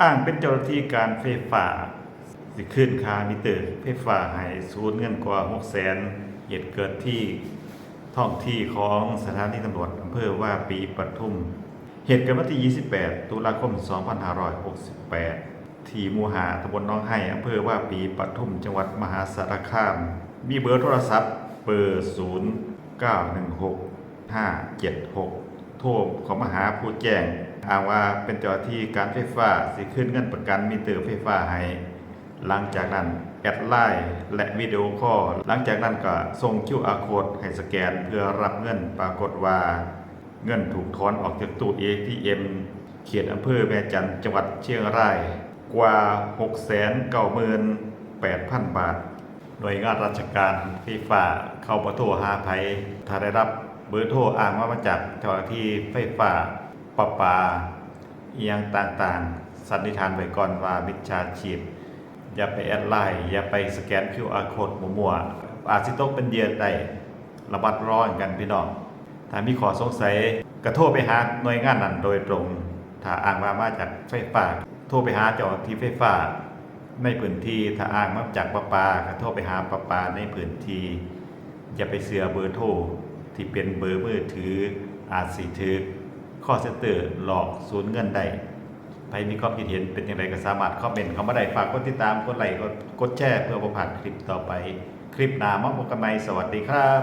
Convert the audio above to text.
ອ້າງເປັນເຈົ້າໜ້າທີ່ການໄຟຟ້າ ຊິຄືນຄ່າມີເຕີໄຟຟ້າໃຫ້ສູນເງິນກວ່າຫົກແສນ. ເຫດເກີດທີ່ທ້ອງທີ່ຂອງສະຖານີຕຳຫຼວດອຳເພີວາປີປະທຸມ. ເຫດເກີດວັນທີຊາວແປດ ຕຸລາຄົມ ສອງພັນຫ້າຮ້ອຍຫົກສິບແປດ ທີ່ໝູ່ຫ້າ ຕຳບົນໜອງໄຮ ອຳເພີວາປີປະທຸມ ຈັງຫວັດມະຫາສາລະຄາມ. ມີເບີໂທລະສັບ ເບີ ສູນ ເກົ້າ ໜຶ່ງ ຫົກ ຫ້າ ເຈັດ ຫົກ ໂທເຂົ້າມາຫາຜູ້ແຈ້ງ ອ້າງວ່າເປັນເຈົ້າໜ້າທີ່ການໄຟຟ້າ ຊິຄືນເງິນປະກັນມີເຕີໄຟຟ້າໃຫ້. ຫຼັງຈາກນັ້ນແອັດໄລນ໌ ແລະ ວິດີໂອຄໍ ຫຼັງຈາກນັ້ນກໍສົ່ງຄິວອາໂຄດໃຫ້ສະແກນເພື່ອຮັບເງິນ. ປາກົດວ່າເງິນຖືກຖອນອອກຈາກຕູ້ເອທີເອັມ ເຂດອຳເພີແມ່ຈັນ ຈັງຫວັດຊຽງລາຍ ກວ່າຫົກແສນເກົ້າໝື່ນແປດພັນບາດ. ໜ່ວຍງານລາຊະການໄຟຟ້າເຂົາບໍ່ໂທຫາໃຜ. ຖ້າໄດ້ຮັບເບີໂທອ້າງວ່າມາຈາກເຈົ້າໜ້າທີ່ໄຟຟ້າ ປະປາ ອີ່ຫຍັງຕ່າງໆ ສັນນິຖານໄວ້ກ່ອນວ່າມິດສາຊີບ. ຢ່າໄປແອັດໄລນ໌ ຢ່າໄປສະແກນຄິວອາໂຄດມົ້ວໆ ອາດຊິຕົກເປັນເຫຍື່ອໄດ້. ລະມັດລະວັງກັນພີ່ນ້ອງ. ຖ້າມີຂໍ້ສົງໄສກໍໂທໄປຫາໜ່ວຍງານນັ້ນໂດຍຕົງ. ຖ້າອ້າງວ່າມາຈາກໄຟຟ້າ ໂທໄປຫາເຈົ້າໜ້າທີ່ໄຟຟ້າໃນພື້ນທີ່. ຖ້າອ້າງມາຈາກປະປາ ກໍໂທໄປຫາປະປາໃນພື້ນທີ່. ຢ່າໄປເຊື່ອເບີໂທທີ່ເປັນເບີມືຖື ອາດຊິຖືກຄໍເຊັນເຕີຫຼອກສູນເງິນໄດ້. ໃຜມີຄວາມຄິດເຫັນເປັນຈັ່ງໃດກໍສາມາດຄອມເມັນເຂົ້າມາໄດ້. ຝາກກົດຕິດຕາມ ກົດໄລ ກົດ ກົດແຊ ເພື່ອບໍ່ພາດຄລິບຕໍ່ໄປ. ຄລິບໜ້າມາພົບກັນໃໝ່. ສະຫວັດດີຄັບ.